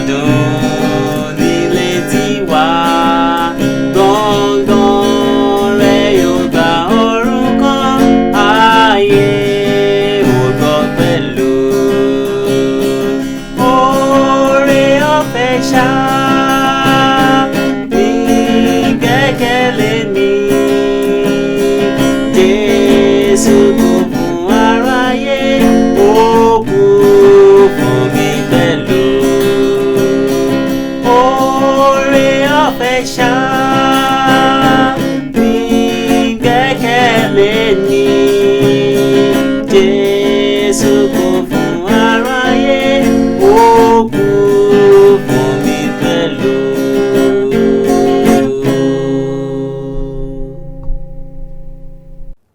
Adùn nílé tiwa, gbọ̀ngàn rẹ̀ yóò gba ọ̀run kan, ayé ò gbọ́ pẹ̀lú. Oore ọ̀fẹ́ ṣá ní gbẹ́kẹ̀lé mi. Jésù kú fún aráyé, ó kú fún mi pẹ̀lú. Oore ọ̀fẹ́ ṣá ní gbẹ́kẹ̀lé ni. Jésù kú fún aráyé, ó kú fún mi pẹ̀lú.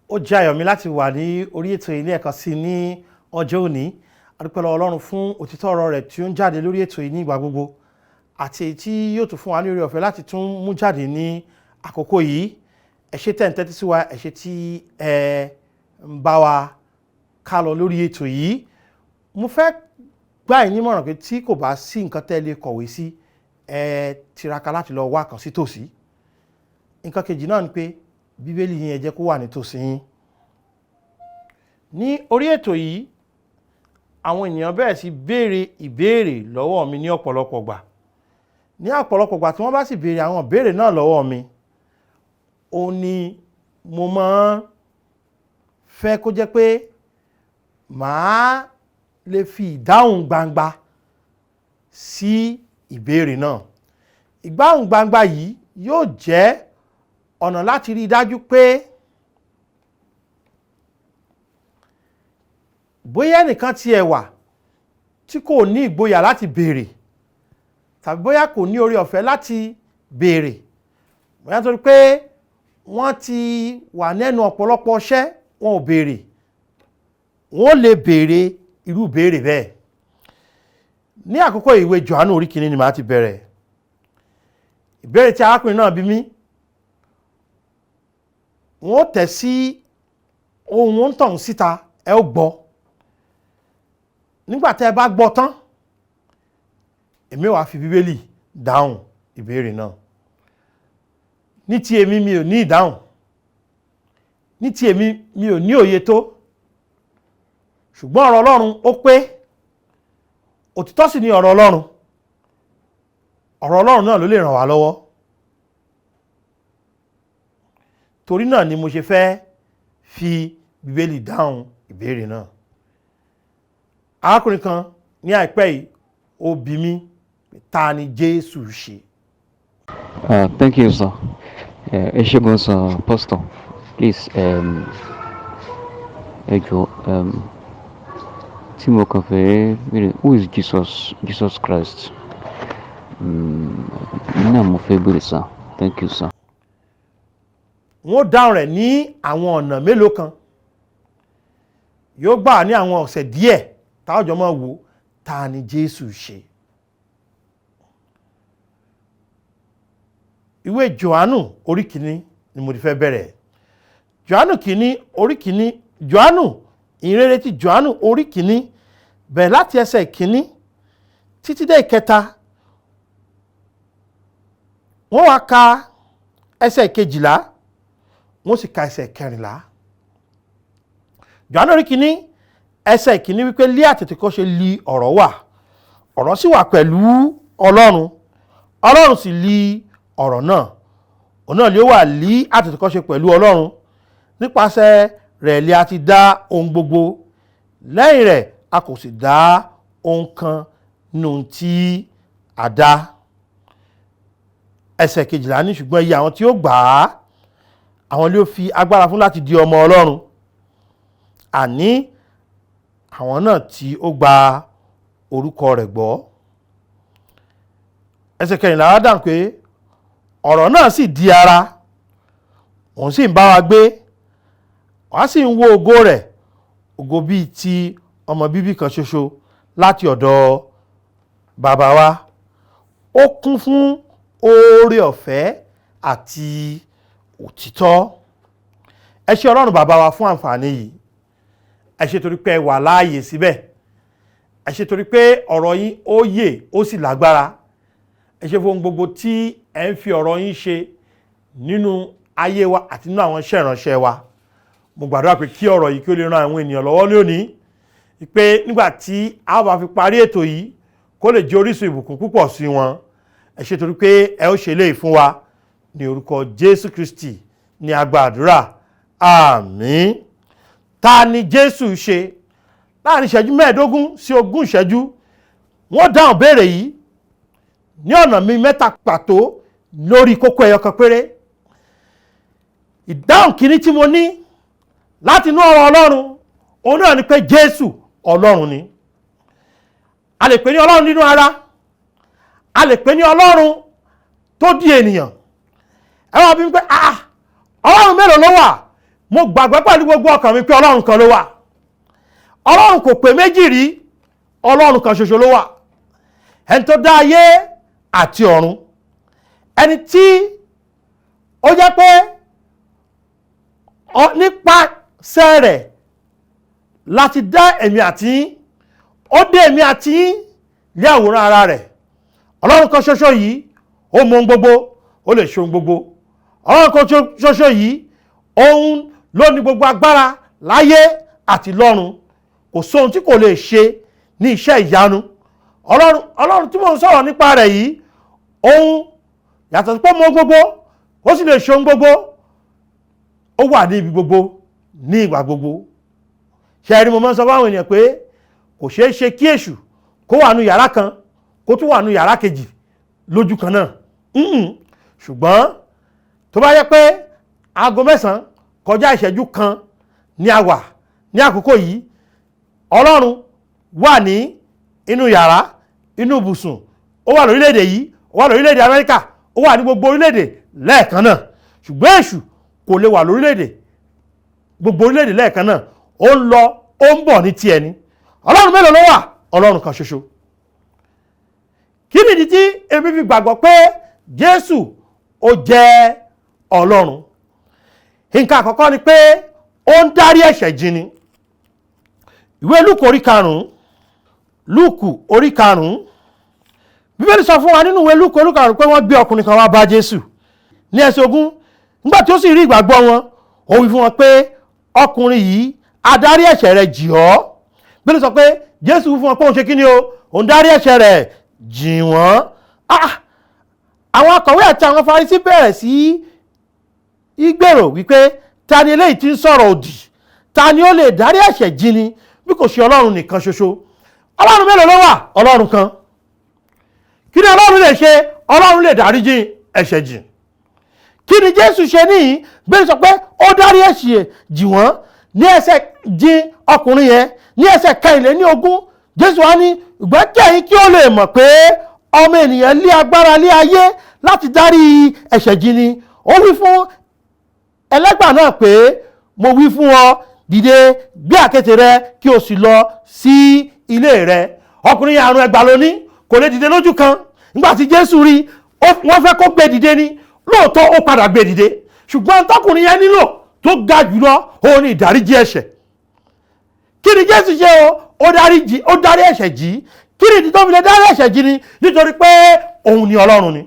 Ó jẹ́ ayọ̀ mi láti wà ní orí ètò yìí ní ẹ̀kan sí ní ọjọ́ òní. A dúpẹ́ lọ́wọ́ Ọlọ́run fún òtítọ́ ọ̀rọ̀ rẹ̀ tí ó ń jáde lórí ètò yìí ní ìgbà gbogbo, àti èyí tí yóò tún fún wa ní oore ọ̀fẹ́ láti tún mú jáde ní àkókò yìí. Ẹ ṣé tẹ̀ ń tẹ́tí sí wa, ẹ ṣé tí ẹ ń bá wa ká lọ lórí ètò yìí. Mo fẹ́ gbà yín nímọ̀ràn pé tí kò bá sí nǹkan tẹ́ lè kọ̀wé sí, ẹ tiraka láti lọ wá kan sí tòsí. Nǹkan kejì náà ni pé Bíbélì yín, ẹ jẹ́ kó wà nítòsí yín. Ní orí ètò yìí, àwọn ènìyàn bẹ̀rẹ̀ sí béèrè ìbéèrè lọ́wọ́ mi ní ọ̀pọ̀lọpọ̀ gbà. Ní ọ̀pọ̀lọpọ̀ gbà tí wọ́n bá sì béèrè àwọn ìbéèrè náà lọ́wọ́ mi, ó ní mo máa ń fẹ́ kó jẹ́ pé màá lè fi ìdáhùn gbangba sí ìbéèrè náà. Ìgbáhùn gbangba yìí yóò jẹ́ ọ̀nà láti rí i dájú pé bóyá ẹnìkan tiẹ̀ wà tí kò ní ìgboyà láti béèrè, tàbí bóyá kò ní oore ọ̀fẹ́ láti béèrè, bóyá torí pé wọ́n ti wà nẹ́nu ọ̀pọ̀lọpọ̀ iṣẹ́, wọn ò béèrè, wọ́n lè béèrè irú béèrè bẹ́ẹ̀. Ní àkókò, ìwé Jòhánù orí kìíní ni màá ti bẹ̀rẹ̀. Ìbéèrè tí arákùnrin náà bí mi, wọ́n ó tẹ̀ sí ohun ń tàn síta, ẹ ó gbọ́. Nígbà tẹ́ ẹ bá gbọ́ tán, èmi wàá fi Bíbélì dáhùn ìbéèrè náà. Ní ti èmi, mi ò ní ìdáhùn. Ní ti èmi, mi ò ní òye tó, ṣùgbọ́n ọ̀rọ̀ Ọlọ́run ó pé, òtítọ́ sì ni ọ̀rọ̀ Ọlọ́run. Ọ̀rọ̀ Ọlọ́run náà ló lè ràn wá lọ́wọ́. Torí náà ni mo ṣe fẹ́ fi Bíbélì dáhùn ìbéèrè náà. Arákùnrin kan ní àìpẹ́ yìí, ó bi mí, ta ni Jésù ṣe? Thank you, sir. Ẹ ṣé gan, sir, Pastor. Please, ẹ jọ̀ọ́, tí mo kàn fẹ́ béèrè, who is Jesus, Jesus Christ? Náà mo fẹ́ béèrè, sir. Thank you, sir. Wọ́n dáhùn rẹ̀ ní àwọn ọ̀nà mélòó kan. Yóò gbà ní àwọn ọ̀sẹ̀ díẹ̀ táwọn jọ máa wò ta ni Jésù ṣe. Ìwé Jòhánù orí kìíní ni mo ti fẹ́ bẹ̀rẹ̀. Jòhánù kìíní, orí kìíní, Jòhánù ìhìnrere ti Jòhánù orí kìíní, bẹ̀rẹ̀ láti ẹsẹ̀ ìkíní títí dé ìkẹta. Wọ́n wá ka ẹsẹ̀ ìkejìlá, wọ́n sì ka ẹsẹ̀ ìkẹrìnlá. Jòhánù orí kìíní, ẹsẹ̀ ìkíní wípé, lí àtètèkọ́ṣe li ọ̀rọ̀ wà, ọ̀rọ̀ sì wà pẹ̀lú Ọlọ́run, Ọlọ́run sì li ọ̀rọ̀ náà. Òun náà ló wà lí àtètèkọ́ṣe pẹ̀lú Ọlọ́run. Nípasẹ̀ rẹ̀ li a ti dá ohun gbogbo, lẹ́yìn rẹ̀ a kò sì dá ohun kan nínú ohun tí a dá. Ẹsẹ̀ kejìlá ní, ṣùgbọ́n iye àwọn tí ó gbà á, àwọn ló fi agbára fún láti di ọmọ Ọlọ́run, àní àwọn náà tí ó gba orúkọ rẹ̀ gbọ́. Ẹsẹ̀ kẹrìnlá wá dáhùn pé, ọ̀rọ̀ náà sì di ara, òun sì ń bá wa gbé, wàá sì ń wo ògo rẹ̀, ògo bíi ti ọmọ bíbí kan ṣoṣo láti ọ̀dọ̀ bàbá wa, ó kún fún oore ọ̀fẹ́ àti òtítọ́. Ẹ ṣé, Ọlọ́run bàbá wa, fún àǹfààní yìí. Ẹ ṣé torí pé ẹ wà láàyè síbẹ̀. Ẹ ṣé torí pé ọ̀rọ̀ yín ó yè, ó sì lágbára. Ẹ ṣé fún ohun gbogbo tí ẹ ń fi ọ̀rọ̀ yín ṣe nínú ayé wa àti nínú àwọn iṣẹ́ ìránṣẹ́ wa. Mo gbàdúrà pé kí ọ̀rọ̀ yìí kí ó lè ran àwọn ènìyàn lọ́wọ́ lónìí, pé nígbà tí a bá fi parí ètò yìí, kó lè jẹ́ orísun ìbùkún púpọ̀ sí wọn. Ẹ ṣé torí pé ẹ ó ṣe eléyìí fún wa. Ní orúkọ Jésù Kristi ní a gbàdúrà, àmín. Ta ni Jésù ṣe? Láàrin ìṣẹ́jú 15 sí 20 ìṣẹ́jú, wọ́n dáhùn béèrè yìí ní ọ̀nà mi mẹ́ta pàtó lórí kókó ẹyọ kan péré. Ìdáhùn kìíní tí mo ní láti inú ọ̀rọ̀ Ọlọ́run, òun náà ni pé Jésù Ọlọ́run ni. A lè pè ní Ọlọ́run nínú ara, a lè pè ní Ọlọ́run tó di ènìyàn. Ẹ wá bí mi pé, ah, Ọlọ́run mélòó ló wà? Mo gbàgbọ́ pẹ̀lú gbogbo ọkàn mi pé Ọlọ́run kan ló wà. Ọlọ́run kò pé méjì rí, Ọlọ́run kan ṣoṣo ló wà, ẹni tó dá ayé àti ọ̀run, ẹni tí ó jẹ́ pé nípasẹ̀ rẹ̀ láti dá èmi àti yín, ó dé èmi àti yín lé àwòrán ara rẹ̀. Ọlọ́run kan ṣoṣo yìí, ó mọ ohun gbogbo, ó lè ṣe ohun gbogbo. Ọlọ́run kan ṣoṣo yìí, òun ló ní gbogbo agbára láyé àti lọ́run. Kò sóhun tí kò lè ṣe ní iṣẹ́ ìyanu. Ọlọ́run tí mò ń sọ̀rọ̀ nípa rẹ̀ yìí, òun yàtọ̀ sí pé ó mọ ohun gbogbo, ó sì lè ṣe ohun gbogbo, ó wà ní ibi gbogbo ní ìgbà gbogbo. Ṣe rí, mo máa ń sọ fáwọn ènìyàn pé kò ṣeé ṣe kí èṣù kó wà nú yàrá kan, kó tún wà nú yàrá kejì lójú kan náà. Ṣùgbọ́n tó bá yẹ pé aago 9 kọjá ìṣẹ́jú 1 ní a wà ní àkókò yìí, Ọlọ́run wà ní inú yàrá, inú ibùsùn, ó wà lórílẹ̀‐èdè yìí, ó wà lórílẹ̀‐èdè Amẹ́ríkà, ó wà ní gbogbo orílẹ̀‐èdè lẹ́ẹ̀kan náà. Ṣùgbọ́n èṣù kò lè wà lórílẹ̀‐èdè, gbogbo orílẹ̀‐èdè lẹ́ẹ̀kan náà. Ó ń lọ, ó ń bọ̀ ní tiẹ̀ ni. Ọlọ́run mélòó ló wà? Ọlọ́run kan ṣoṣo. Kí nìdí tí èmi fi gbàgbọ́ pé Jésù ó jẹ́ Ọlọ́run? Nǹkan àkọ́kọ́ ni pé ó ń dárí ẹ̀ṣẹ̀ jì ni. Ìwé Lúùkù orí 5, Lúùkù orí 5, Bíbélì sọ fún wa nínú ìwé Lúùkù orí 5 pé wọ́n gbé ọkùnrin kan wá bá Jésù. Ní ẹsẹ̀ 20, nígbà tí ó sì rí ìgbàgbọ́ wọn, ó wí fún wọn pé, "Ọkùnrin yìí, adarí ẹ̀ṣẹ̀ rẹ̀ jì ọ́." Bíbélì sọ pé Jésù wí fún wọn pé òun ṣe kí ni o? Òun dárí ẹ̀ṣẹ̀ rẹ̀ jì wọ́n. Ah! Àwọn akọ̀wé àti àwọn Farisí bẹ̀rẹ̀ sí í gbèrò wípé, "Ta ni eléyìí tí ń sọ̀rọ̀ òdì? Ta ni ó lè dárí ẹ̀ṣẹ̀ jì ni bí kò ṣe Ọlọ́run nìkan ṣoṣo?" Ọlọ́run mélòó ló wà? Ọlọ́run kan. Kí ni Ọlọ́run lè ṣe? Ọlọ́run lè dáríjì ẹ̀ṣẹ̀ jì. Kí ni Jésù ṣe níyìn? Bẹ́ẹ̀ sọ pé ó dárí ẹ̀ṣẹ̀ jì wọ́n ní ẹsẹ̀ jì ọkùnrin yẹn ní ẹsẹ̀ 24. Jésù wá ní, "Ìgbẹ́kẹ̀yìn kí ó lè mọ̀ pé ọmọ ènìyàn lé agbára lé ayé láti dárí ẹ̀ṣẹ̀ jì ni, ó wí fún ẹlẹ́gbà náà pé, 'Mo wí fún ọ, dìde, gbé àkéte rẹ, kí o sì lọ sí ilé rẹ.'" Ọkùnrin yẹn, àrùn ẹgbà ló ní, kò lè dìde lójú kan. Nígbà tí Jésù rí, wọ́n fẹ́ kó gbé dìde ni. Lóòótọ́, ó padà gbé dìde, ṣùgbọ́n tọkùnrin yẹn nílò tó ga jùlọ, òun ni ìdáríjì ẹ̀ṣẹ̀. Kí ni Jésù ṣe o? Ó dárí ẹ̀ṣẹ̀ jì. Kí ni ìdí tó fi lè dárí ẹ̀ṣẹ̀ jì ni? Nítorí pé òun ni Ọlọ́run ni.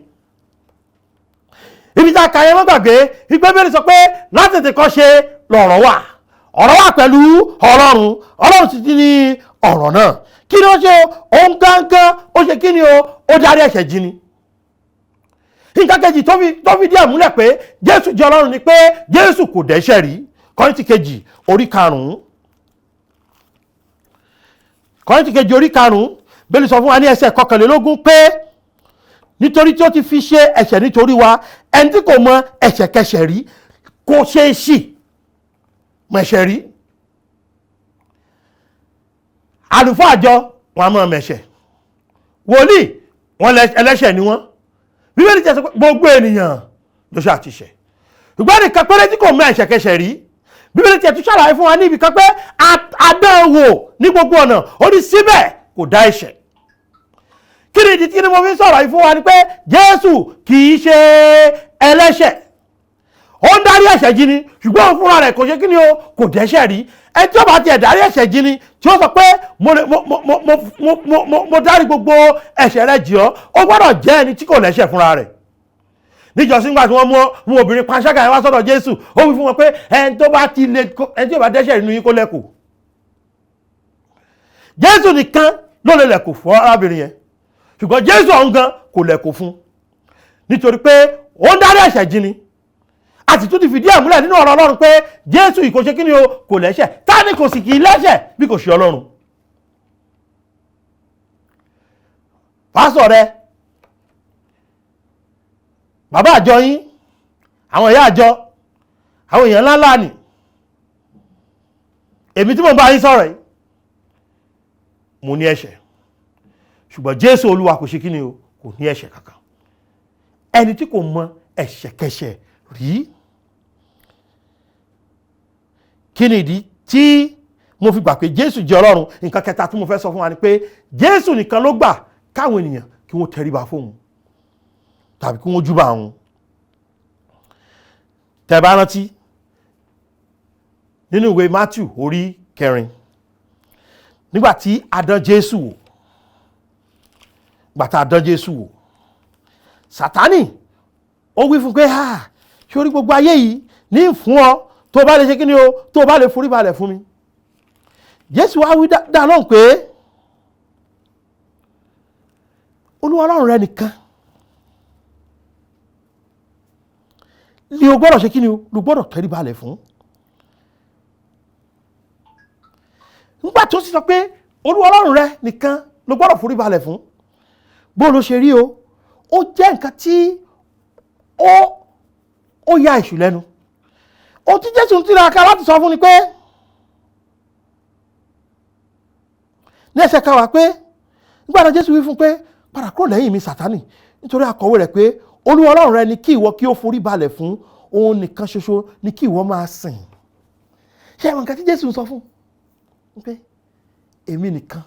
Ibi tá a kà yẹn, mọ́ gbàgbé ìgbé bẹ́ẹ̀ sọ pé láti tètè kọ́ ṣe lọ̀rọ̀ wà, ọ̀rọ̀ wà pẹ̀lú Ọlọ́run, Ọlọ́run sì ti ní ọ̀rọ̀ náà. Kí ni ó ṣe? Òun gángan ó ṣe kí ni o? Ó dárí ẹ̀ṣẹ̀ jì ni. Nǹkan kejì tó fi díẹ̀ múlẹ̀ pé Jésù jẹ́ Ọlọ́run ni pé Jésù kò dẹ́ṣẹ̀ rí. Kọ́ríńtì kejì orí 5, Kọ́ríńtì kejì orí 5, Bíbélì sọ fún wa ní ẹsẹ̀ 21 pé nítorí tí ó ti fi ṣe ẹ̀ṣẹ̀ nítorí wa, ẹni tí kò mọ ẹ̀ṣẹ̀kẹṣẹ̀ rí, kò ṣe é ṣì mọ ẹ̀ṣẹ̀ rí. Àlùfáà àjọ wọn a máa mẹ̀ṣẹ̀, wòlíì wọn, ẹlẹ́ṣẹ̀ ni wọ́n. Bíbélì jẹ́ sọ pé gbogbo ènìyàn ló ṣe àtìṣẹ̀, ṣùgbọ́n nìkan péré tí kò mọ ẹ̀ṣẹ̀kẹṣẹ̀ rí. Bíbélì tiẹ̀ tún ṣàlàyé fún wa ní ibì kan pé adánwò ní gbogbo ọ̀nà, ó ní síbẹ̀ kò dá ẹ̀ṣẹ̀. Kí ni ìdí tí ni mo fi ń sọ̀rọ̀ yìí fún wa? Ni pé Jésù kì í ṣe ẹlẹ́ṣẹ̀. Ó ń dárí ẹ̀ṣẹ̀ jì ni, ṣùgbọ́n òun fúnra rẹ̀ kò ṣe kí ni o, kò dẹ́ṣẹ̀ rí. Ẹni tí ó bá tiẹ̀ dárí ẹ̀ṣẹ̀ jì ni, tí ó sọ pé mo lè- mo mo mo mo mo mo mo mo dárí gbogbo ẹ̀ṣẹ̀ rẹ jì ọ́, ó gbọ́dọ̀ jẹ́ ẹni tí kò lẹ́ṣẹ̀ fúnra rẹ̀. Níjọ́sí, nígbà tí wọ́n mú obìnrin panṣágà yẹn wá sọ́dọ̀ Jésù, ó wí fún wọn pé ẹni tó bá ti lè, ẹni tí ò bá dẹ́ṣẹ̀ nínú yín, kó lẹ́kọ̀ọ́. Jésù nìkan ló lè lẹ̀kọ̀ fún arábìnrin yẹn, ṣùgbọ́n Jésù ọ̀hún gan kò lẹ̀kọ̀ fún, nítorí pé ó ń dárí ẹ̀ṣẹ̀ jì ni. A sì tún ti fìdí ẹ̀ múlẹ̀ nínú ọ̀rọ̀ Ọlọ́run pé Jésù yìí kò ṣe kí ni o, kò lẹ́ṣẹ̀. Ta ni kò sì kì í lẹ́ṣẹ̀ bí kò ṣe Ọlọ́run? Pásọ̀ rẹ, bàbá àjọ yín, àwọn ìyá àjọ, àwọn èèyàn ńláńlá ni. Èmi tí mo bá yín sọ̀rọ̀ yìí, mo ní ẹ̀ṣẹ̀, ṣùgbọ́n Jésù Olúwa kò ṣe kí ni o, kò ní ẹ̀ṣẹ̀ kankan, ẹni tí kò mọ ẹ̀ṣẹ̀kẹṣẹ̀ rí. Kí ni ìdí tí mo fi gbà pé Jésù jẹ́ Ọlọ́run? Nǹkan kẹta tí mo fẹ́ sọ fún wa ni pé Jésù nìkan ló gbà káwọn ènìyàn kí wọ́n tẹríba fóun tàbí kí wọ́n júbà òun. Tẹ́ bá rántí nínú ìwé Matthew orí 4, nígbà tí a dán Jésù wò, gbà tá a dán Jésù wò, Sátánì ó wí fún pé, "Ha, ṣé orí gbogbo ayé yìí ní fún ọ, tó o bá lè ṣe kí ni o, tó o bá lè forí balẹ̀ fún mi?" Jésù wá wí dá lóhùn pé, "Olúwa Ọlọ́run rẹ nìkan ni o gbọ́dọ̀ ṣe kí ni o, ló gbọ́dọ̀ tẹrí balẹ̀ fún." Nígbà tó sì sọ pé Olúwa Ọlọ́run rẹ nìkan ló gbọ́dọ̀ forí balẹ̀ fún, bó ló ṣe rí o, ó jẹ́ nǹkan tí ó ya èṣù lẹ́nu. Ohun tí Jésù ń tiraka láti sọ fún ni pé ní ẹsẹ̀ kẹwàá pé, nígbà náà Jésù wí fún pé, "Padà kúrò lẹ́yìn mi, Sátánì, nítorí akọ̀wé rẹ̀ pé, Olúwa Ọlọ́run rẹ ni kí ìwọ kí ó forí balẹ̀ fún, òun nìkan ṣoṣo ni kí ìwọ máa sìn." Ṣé àwọn nǹkan tí Jésù ń sọ fún un pé èmi nìkan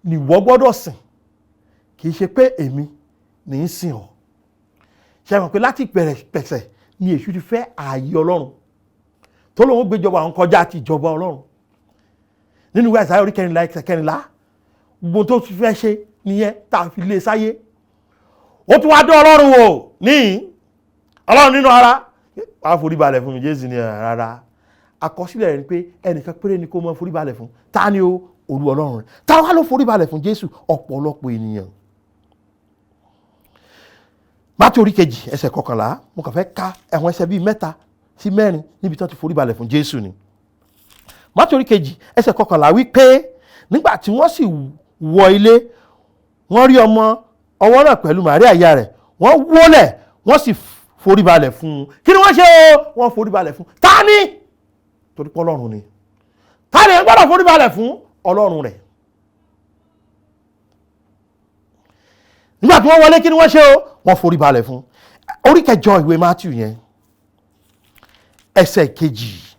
ni ìwọ gbọ́dọ̀ sìn, kì í ṣe pé èmi ní í sìn ọ́. Ṣe mọ̀ pé láti bẹ̀rẹ̀ pẹ̀sẹ̀ ni èṣù ti fẹ́ ààyè Ọlọ́run, tó lóun gbéjọba àwọn kọjá àti ìjọba Ọlọ́run. Nínú ìwé Àìsáyà orí 14 ẹsẹ̀ 14, gbogbo tó ti fẹ́ ṣe nìyẹn tá a fi lé sáyé. Ó tún wá dán Ọlọ́run wò níyìn, Ọlọ́run nínú ara, wàá forí balẹ̀ fún mi. Jésù ni, "Rárá, àkọsílẹ̀ rẹ̀ ni pé ẹnìkan péré ni kó mọ forí balẹ̀ fún. Ta ni o? Olú Ọlọ́run rẹ̀." Ta wá ló forí balẹ̀ fún Jésù? Ọ̀pọ̀lọpọ̀ ènìyàn. Mátí orí 2 ẹsẹ̀ 11, mo kàn fẹ́ ka ẹ̀wọ̀n ẹsẹ̀ bíi mẹ́ta sí mẹ́rin níbi tí wọ́n ti forí balẹ̀ fún Jésù ni. Mátí orí 2 ẹsẹ̀ 11 wí pé, nígbà tí wọ́n sì wọ ilé, wọ́n rí ọmọ ọwọ́ náà pẹ̀lú Màríà ìyá rẹ̀, wọ́n wólẹ̀, wọ́n sì forí balẹ̀ fún un. Kí ni wọ́n ṣe o? Wọ́n forí balẹ̀ fún ta ni? Torí pé Ọlọ́run ni. Ta ni ẹ gbọ́dọ̀ forí balẹ̀ fún? Ọlọ́run rẹ̀. Nígbà tí wọ́n wọlé, kí ni wọ́n ṣe o? Wọ́n forí balẹ̀ fún. Orí 8 ìwé Matthew yẹn, ẹsẹ̀ 2.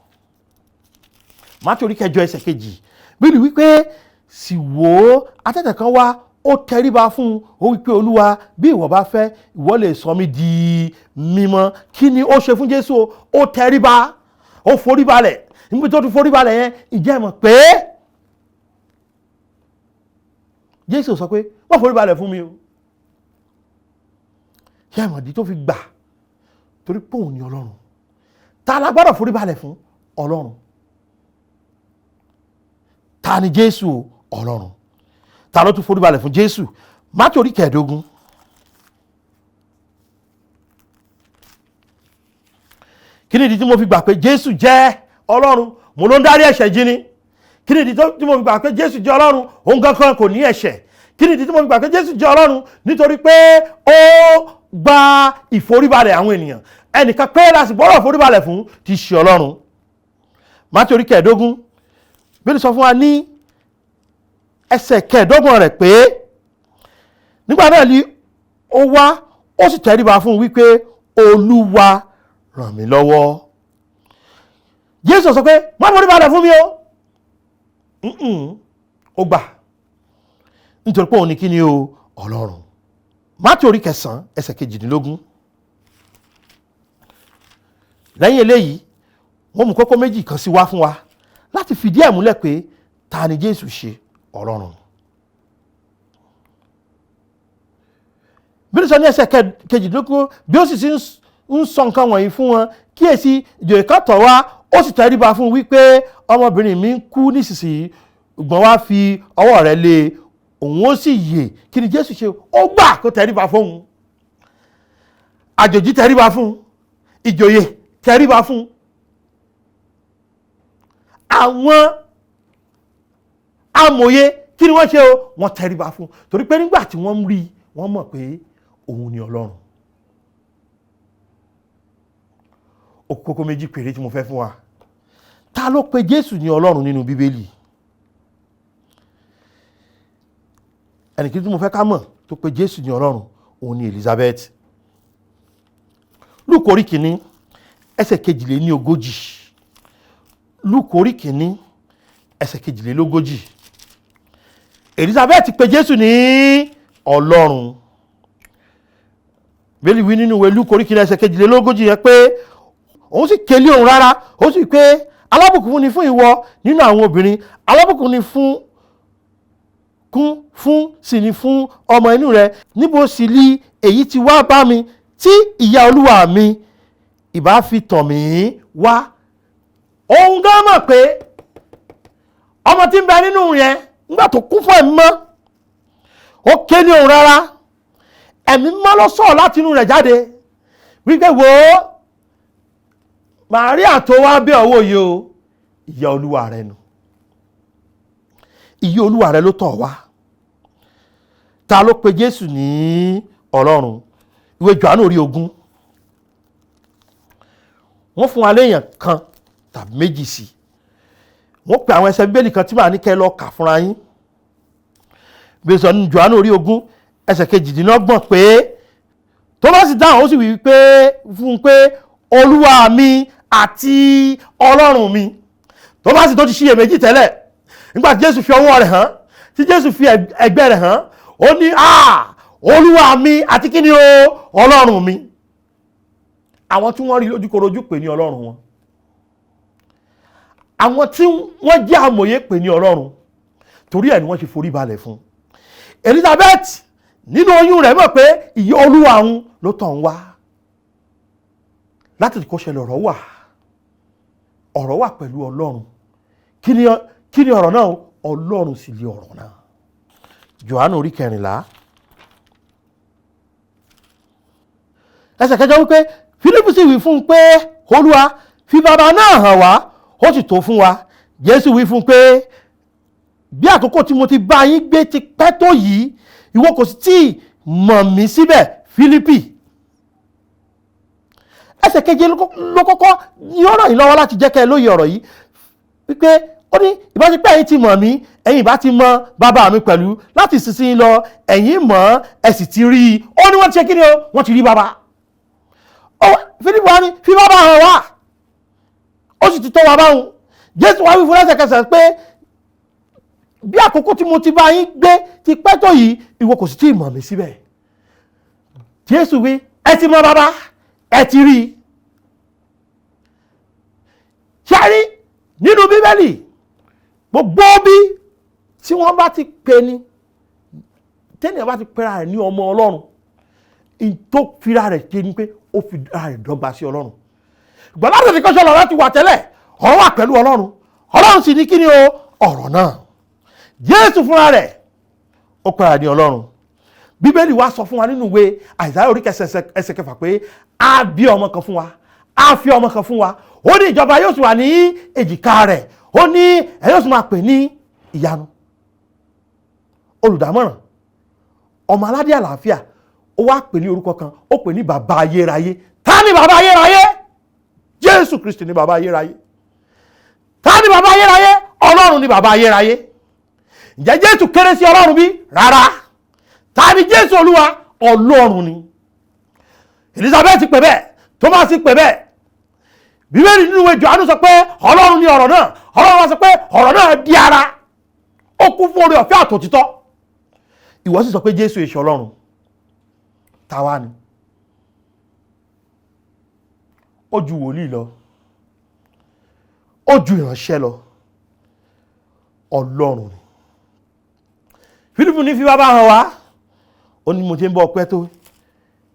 Matthew orí 8 ẹsẹ̀ 2, bíbí wípé, sì wò ó, adẹ́tẹ̀ kan wá, ó tẹríba fún un, ó wípé, "Olúwa, bí ìwọ bá fẹ́, ìwọ lè sọ mí di mímọ́." Kí ni ó ṣe fún Jésù o? Ó tẹríba, ó forí balẹ̀. Níbi tó ti forí balẹ̀ yẹn, ìjẹ́ mọ̀ pé Jésù sọ pé, "Wọ́n forí balẹ̀ fún mi o"? Ṣé ìmọ̀dí tó fi gbà? Torí pé òun ni Ọlọ́run. Ta la gbọ́dọ̀ forí balẹ̀ fún? Ọlọ́run. Ta ni Jésù o? Ọlọ́run. Ta ló tún forí balẹ̀ fún Jésù? Mátíù orí 15. Kí ni ìdí tí mo fi gbà pé Jésù jẹ́ Ọlọ́run? Mo ló ń dárí ẹ̀ṣẹ̀ jì ni. Kí ni ìdí tí mo fi gbà pé Jésù jẹ́ Ọlọ́run? Òun kankan kò ní ẹ̀ṣẹ̀. Kí ni ìdí tí mo fi gbà pé Jésù jẹ́ Ọlọ́run? Nítorí pé ó gba ìforíbalẹ̀ àwọn ènìyàn. Ẹnìkan pé la sì gbọ́dọ̀ foríbalẹ̀ fún, ti ṣe Ọlọ́run. Mátíù orí 15, Bíbélì sọ fún wa ní ẹsẹ̀ 25 rẹ̀ pé, nígbà náà ni ó wá, ó sì tẹríba fún un wípé, "Olúwa, ràn mí lọ́wọ́." Jésù sọ pé, "Má foríbalẹ̀ fún mi o." Ó gbà, nítorí pé òun ní kí ni o? Ọlọ́run. Mátíù orí 9 ẹsẹ̀ 18. Lẹ́yìn eléyìí, wọ́n mú kókó méjì kan sí wá fún wa láti fìdí ẹ̀ múlẹ̀ pé ta ni Jésù ṣe? Ọlọ́run. Bí ó sọ ní ẹsẹ̀ kejìdínlógún, bí ó sì ti ń sọ nǹkan wọ̀nyí fún wọn, kíyèsí, ìjòyè kan tọ̀ wá, ó sì tẹríba fún un wípé ọmọbìnrin mi ń kú nísinsìnyí, ṣùgbọ́n wá fi ọwọ́ rẹ̀ lé e, òun ó sì yè. Kí ni Jésù ṣe? Ó gbà kó tẹríba fún un. Àjòjì tẹríba fún un, ìjòyè tẹríba fún un. Àwọn amòye kí ni wọ́n ṣe o? Wọ́n tẹríba fún un, torí pé nígbà tí wọ́n ń rí i, wọ́n mọ̀ pé òun ni Ọlọ́run. Ó kókó méjì péré tí mo fẹ́ fún wa. Ta ló pe Jésù ní Ọlọ́run nínú Bíbélì? Ẹnìkejì tí mo fẹ́ ká mọ̀ tó pe Jésù ní Ọlọ́run, òun ni Elizabeth. Lúùkù orí kìíní ẹsẹ̀ 42. Lúùkù orí kìíní ẹsẹ̀ 42. Elizabeth pe Jésù ní Ọlọ́run. Bíbélì wí nínú ìwé Lúùkù orí kìíní ẹsẹ̀ 42 yẹn pé òun sì kélé òun rárá, ó sì pé alábùkún fún ni fún ìwọ nínú àwọn obìnrin, alábùkún ni fún kún fún sì ni fún ọmọ inú rẹ. Níbo sì li èyí ti wá bá mi tí ìyá Olúwa mi ìbá fi tọ̀ mí wá? Òun gan mọ̀ pé ọmọ tí ń bẹ nínú yẹn nígbà tó kún fún ẹ̀mí mọ́, ó ké ní òun rárá, ẹ̀mí mọ́ ló sọ̀rọ̀ láti inú rẹ̀ jáde wípé wò ó, Màríà tó wá bẹ̀ ọwọ́ yìí o, ìyá Olúwa rẹ nù, ìyá Olúwa rẹ ló tọ̀ wá. Ta ló pe Jésù ní Ọlọ́run? Ìwé Jòhánù orí 20, wọ́n fún wa léèyàn kan tàbí méjì sí. Wọ́n pe àwọn ẹsẹ̀ Bíbélì kan tí màá ní kẹ́ lọ kà fúnra yín. Bí sọ ní Jòhánù orí 20 ẹsẹ̀ 28 pé tó bá sì dáhùn, ó sì wí pé fún un pé Olúwa mi àti Ọlọ́run mi. Tó bá sì tó ti ṣiyèméjì tẹ́lẹ̀, nígbà tí Jésù fi ọwọ́ rẹ̀ hàn, tí Jésù fi ẹ̀gbẹ́ rẹ̀ hàn, ó ní Olúwa mi àti kí ni o, Ọlọ́run mi. Àwọn tí wọ́n rí lójúkorojú pè ní Ọlọ́run wọn, àwọn tí wọ́n jẹ́ amòye pè ní Ọlọ́run, torí ẹ̀ ni wọ́n ṣe forí balẹ̀ fún. Elizabeth nínú oyún rẹ̀ mọ̀ pé ìyá Olúwa òun ló tọ̀ ń wá. Láti kó ṣẹlẹ̀ ọ̀rọ̀ wà, ọ̀rọ̀ wà pẹ̀lú Ọlọ́run. Kí ni ọ̀rọ̀ náà? Ọlọ́run sì lè ọ̀rọ̀ náà. Jòhánù orí 14 ẹsẹ̀ 8 wípé Fílípù sì wí fún un pé Olúwa, fi bàbá náà hàn wá, ó sì tó fún wa. Jésù wí fún un pé bí àkókò tí mo ti bá yín gbé ti pẹ́ tó yìí, ìwọ kò sì tíì mọ̀ mí síbẹ̀, Fílípì. Ẹsẹ̀ 7 ló kọ́kọ́ ní ó ràn yín lọ́wọ́ láti jẹ́ kẹ́ ẹ lóye ọ̀rọ̀ yìí, wípé ó ní ìbá ti pé ẹ̀yin ti mọ̀ mí, ẹ̀yin ìbá ti mọ̀ bàbá mi pẹ̀lú, láti ìsinsìnyí lọ ẹ̀yin mọ̀, ẹ sì ti rí i. Ó ní wọ́n ti ṣe kí ni o? Wọ́n ti rí bàbá. Fílípù wá ní fi bàbá hàn wá, ó sì ti tọ́ wa báwọn. Jésù wá wí fún lẹ́sẹ̀kẹsẹ̀ pé bí àkókò tí mo ti bá yín gbé ti pẹ́ tó yìí, ìwọ kò sì tí ì mọ̀ mí síbẹ̀. Jésù wí, ẹ ti mọ̀ bàbá, ẹ ti rí i. Ṣé rí nínú Bíbélì gbogbo bí tí wọ́n bá ti pè ní, tẹ́nìyàn bá ti pera rẹ̀ ní ọmọ Ọlọ́run, in tó fira rẹ̀ ṣe ni pé ó fi ara rẹ̀ dọ́gba sí Ọlọ́run. Ìgbà láti fi kọ́ṣọ́ lọ́rọ̀ ti wà tẹ́lẹ̀, ọ̀rọ̀ wà pẹ̀lú Ọlọ́run, Ọlọ́run sì ní kí ni o, ọ̀rọ̀ náà. Jésù fúnra rẹ̀ ó pera ní Ọlọ́run. Bíbélì wa sọ fún wa nínú ìwé Àìsáyà orí ẹsẹ̀ 6 pé a bí ọmọ kan fún wa, a fi ọmọ kan fún wa, ó ní ìjọba yóò sì wà ní èjìká rẹ̀, ó ní ẹ yóò sì máa pè ní ìyanu, olùdámọ̀ràn, ọmọ aládé àlàáfíà. Ó wá pè ní orúkọ kan, ó pè ní bàbá ayérayé. Ta ni bàbá ayérayé? Jésù Kristi ni bàbá ayérayé. Ta ni bàbá ayérayé? Ọlọ́run ni bàbá ayérayé. Ǹjẹ́ Jésù kéré sí Ọlọ́run bí? Rárá. Ta ni Jésù Olúwa? Ọlọ́run ni. Elizabeth pè bẹ́ẹ̀, Thomas pè bẹ́ẹ̀. Bíbélì nínú ìwé Jòhánù sọ pé Ọlọ́run ni ọ̀rọ̀ náà. Ọlọ́run wá sọ pé ọ̀rọ̀ náà di ara, ó kún fún oore ọ̀fẹ́ àtòtítọ́. Ìwọ sì sọ pé Jésù èṣù Ọlọ́run. Tàwa ni. Ó ju wòlíì lọ, ó ju ìránṣẹ́ lọ, Ọlọ́run ni. Fílípù ní fi bàbá hàn wá, ó ní mo ti ń bọ́ ọpẹ́ tó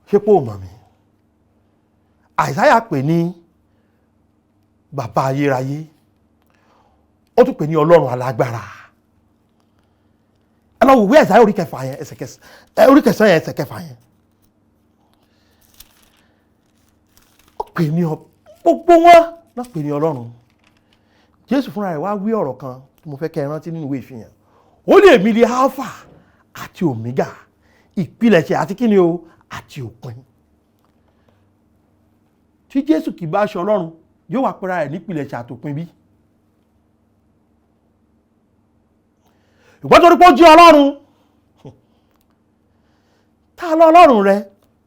ṣé pé ò mọ̀ mí. Àìsáyà pè ní bàbá ayérayé, ó tún pè ní Ọlọ́run alágbára. Ẹ lọ wòwe Àìsáyà orí kẹfà yẹn ẹsẹ̀ kẹsàn, orí kẹsàn yẹn ẹsẹ̀ kẹfà yẹn. Ó pè ní gbogbo wọn náà pè ní Ọlọ́run. Jésù fúnra rẹ̀ wá wí ọ̀rọ̀ kan tí mo fẹ́ kẹ́ ẹ rántí nínú ìwé ìfihàn. Ó lè mi di Alpha àti Omega, ìpilẹ̀ṣẹ̀ àti kíni o, àti òpin. Tí Jésù kì í bá ṣe Ọlọ́run, yóò wá pera rẹ̀ nípìlẹ̀ṣẹ̀ àtòpin bí. Ìgbọ́n torí pé ó jẹ́ Ọlọ́run, ta lọ Ọlọ́run rẹ?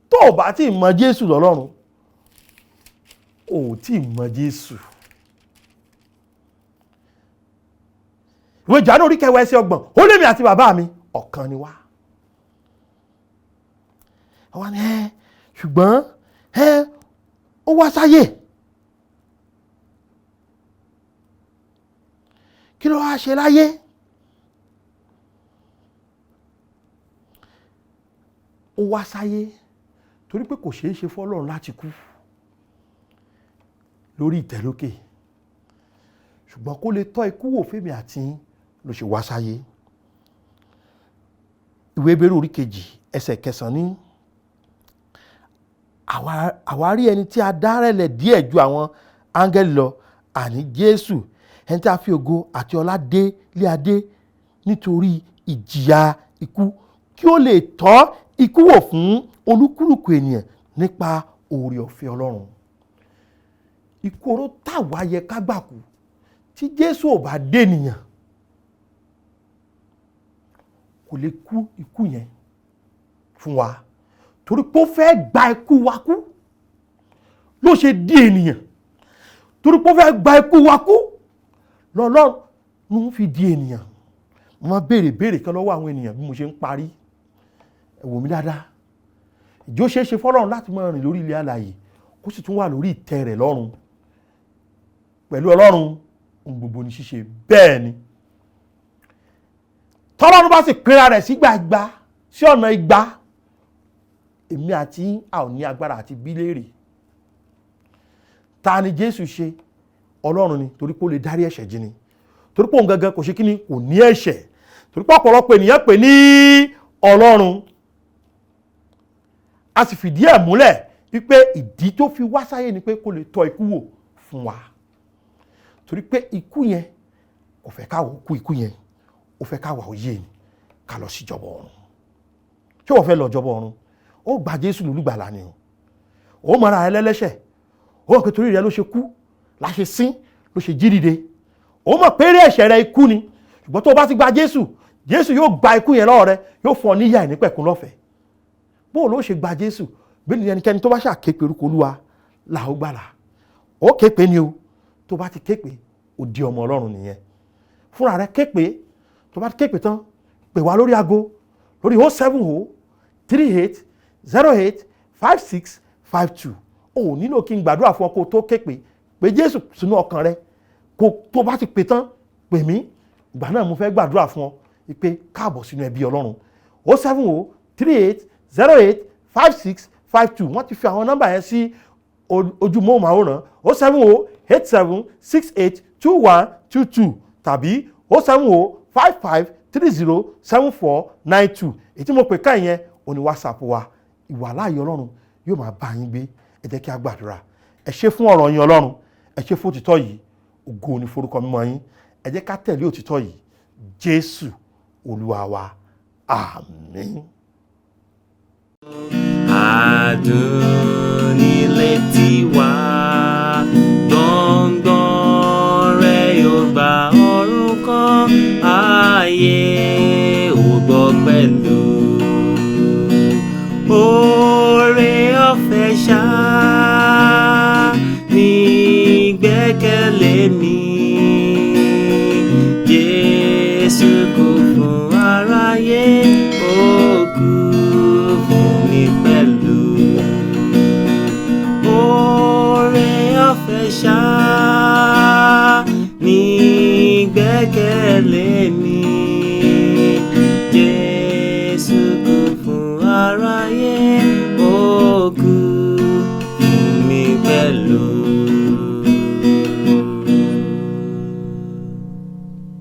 Tó o bá tí ì mọ Jésù lọ́lọ́run, o ò tí ì mọ Jésù. Ìwé Jòhánù orí kẹwàá ẹsẹ̀ 30, ó lémi àti bàbá mi ọ̀kan ni wá. Àwa ni ẹ ṣùgbọ́n ẹ ó wá sáyé, kí ló wá ṣe láyé? Ó wá sáyé torí pé kò ṣeé ṣe fọ́lọ́run láti kú lórí ìtẹ́ lókè, ṣùgbọ́n kó lè tọ́ ikú wò fẹ́mi àti ló ṣe wá sáyé. Ìwé Hébérù orí 2 ẹsẹ̀ 9 ní àwa rí ẹni tí a dá rẹ̀lẹ̀ díẹ̀ ju àwọn áńgẹ́lì lọ, àní Jésù, ẹni tí a fi ògo àti ọlá dé lé adé nítorí ìjìyà ikú, kí ó lè tọ́ ikú wò fún olúkúlùkù ènìyàn nípa oore ọ̀fẹ́ Ọlọ́run. Ikú oró táwa yẹ ká gbà kú, tí Jésù ò bá dé ènìyàn kò lè kú ikú yẹn fún wa, torí pé ó fẹ́ gba ikú wa kú ló ṣe di ènìyàn, torí pé ó fẹ́ gba ikú wa kú lọ́lọ́run ló ń fi di ènìyàn. Mo máa béèrè béèrè kan lọ́wọ́ àwọn ènìyàn bí mo ṣe ń parí. Ẹ wò mí dáadáa. Ìjọ ṣeé ṣe fọ́lọ́run láti máa rìn lórí ilẹ̀ alààyè kó sì tún wà lórí ìtẹ́ rẹ̀ lọ́run. Pẹ̀lú Ọlọ́run ohun gbogbo ní ṣíṣe. Bẹ́ẹ̀ ni tọ́lọ́run bá sì pera rẹ̀ sí gbàgbà sí ọ̀nà igba, èmi àti a ò ní agbára àti bí léèrè. Ta ni Jésù ṣe? Ọlọ́run ni, torí pé ó lè dárí ẹ̀ṣẹ̀ jì ni, torí pé òun gangan kò ṣe kíni, kò ní ẹ̀ṣẹ̀, torí pé ọ̀pọ̀lọpọ̀ ènìyàn pè ní Ọlọ́run. A sì fìdí ẹ̀ múlẹ̀ wípé ìdí tó fi wá sáyé ni pé kó lè tọ́ ikú wò fún wa, torí pé ikú yẹn kò fẹ́ ká wò kú, ikú yẹn ó fẹ́ ká wà ó yé ni, ká lọ sí ìjọba ọ̀run. Ṣé wọ́n fẹ́ lọ ìjọba ọ̀run? Ó gba Jésù lólùgbàlà ni o, ó mọra ẹ lẹ́lẹ́ṣẹ̀, ó mọ̀ pé torí rẹ ló ṣe kú, la ṣe sín, ló ṣe jí dìde, ó mọ̀ pé eré ẹ̀ṣẹ̀ rẹ ikú ni. Ṣùgbọ́n tó o bá ti gba Jésù, Jésù yóò gba ikú yẹn lọ́wọ́ rẹ, yóò fún ọ níyà ìnípẹ̀kun lọ́fẹ̀ẹ́. Bó o ló ṣe gba Jésù? Bí ẹnikẹ́ni tó bá ṣàképe orúkọ Olúwa là ó gbàlà. Ó képe ni o, tó bá ti képe, ó di ọmọ Ọlọ́run nìyẹn. Fúnra rẹ képe, tó bá ti képe tán, pè wá lórí aago lórí 070 38 08 56 52. O ò nílò kí n gbàdúrà fún ọ kó o tó képe. Pè Jésù sínú ọkàn rẹ, kó tó bá ti pè tán, pè mí. Ìgbà náà mo fẹ́ gbàdúrà fún ọ pé káàbọ̀ sínú ẹbí Ọlọ́run. 070 38 08 56 52. Wọ́n ti fi àwọn nọ́mbà yẹn sí ojú móhùnmáwòrán 070 87 68 21 22 tàbí 070 55 30 74 92. Èyí tí mo pè ká yẹn òní WhatsApp wa. Ìwàláàyè Ọlọ́run yóò máa bá yín gbé. Ẹ jẹ́ kí a gbàdúrà. Ẹ ṣé fún ọ̀rọ̀ yín Ọlọ́run, ẹ ṣé fún òtítọ́ yìí, ògo ni forúkọ mímọ́ yín. Ẹ jẹ́ ká tẹ̀lé òtítọ́ yìí. Jésù Olúwa wa, àmín. Adùn nílé tiwa, gbọ̀ngbọ̀n rẹ̀ yóò gba ọ̀run kan, ayé ò gbọ́ pẹ̀lú. Oore ọ̀fẹ́ ṣá ní gbẹ́kẹ̀lé mi, Jésù kú fún aráyé, ó kú fún mi pẹ̀lú. Oore Ní gbẹ́kẹ̀lé mi. Jésù kú fún aráyé.